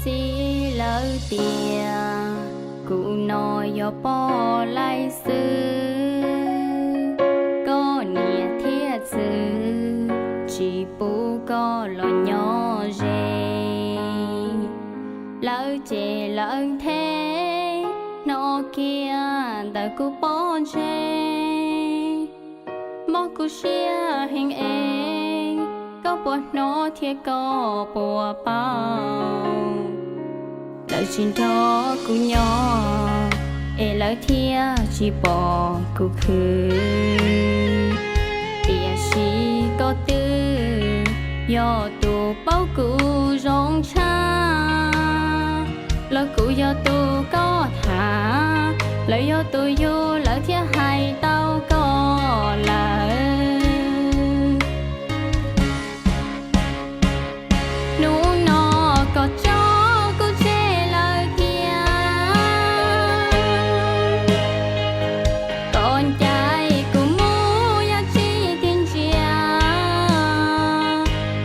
Txiv, lawv tias kuv no yog poj laib xwb, koj niam thiab txwv tsis pub koj los nyob ze. Lawv cem lawv nthe, hnov kiag ntawm kuv pob ntseg. Mob kuv siab heev es, koj puas hnov thiab koj puas paub? Lawv tsis nrog kuv nyob, es lawv thiaj tsis pom kuv khwv. Tiam sis koj twb yog tus paub kuv zoo tshaj, los kuv yog tus koj tham, lawv yog tus yug lawv thiaj hais tau koj lawm. Hnub no koj tso kuv tseg lawm thiab, koj ncaim kuv mus yam tsis tig ntsia,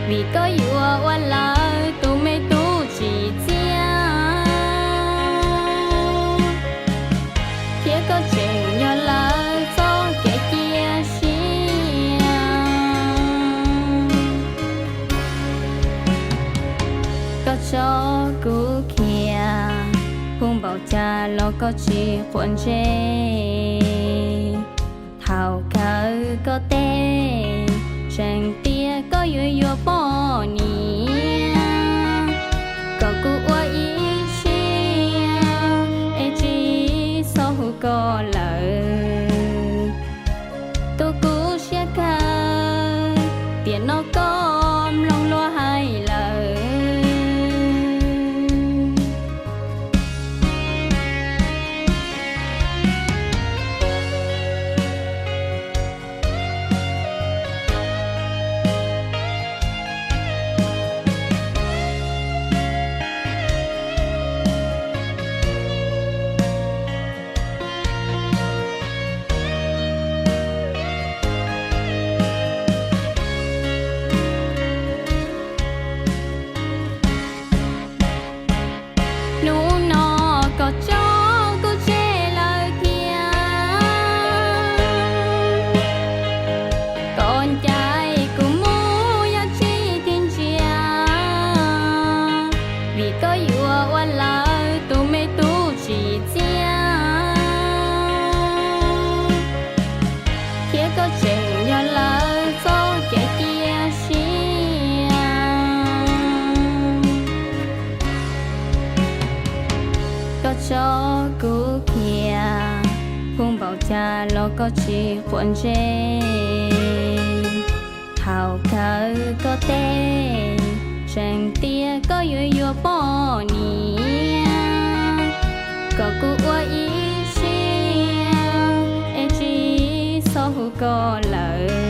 vim koj yuav ua lawv tus me tub tsim txiaj, thiab koj tseem yog lawv txoj kev cia siab. Koj tso kuv khiav, hu npaum cas los koj tsis quav ntsej. Thaum kawg koj teb, tseem tias koj yuav yuav poj niam, kom kuv ua ib siab es tsis txhob hu koj lawm. Tu kuv siab kawg, tiam no koj mloog luag hais lawm. Hnub no koj tso kuv tseg lawm thiab, koj ncaim kuv mus yam tsis tig ntsia, vim koj yuav ua lawv tus me tub tsim txiaj, thiab koj tseem yog lawv txoj kev cia siab. Koj tso kuv khiav, hu npaum cas los koj tsis quav ntsej. Thaum kawg koj teb, tseem tias koj yuav yuav poj niam, kom kuv ua ib siab es tsis txhob hu koj lawm.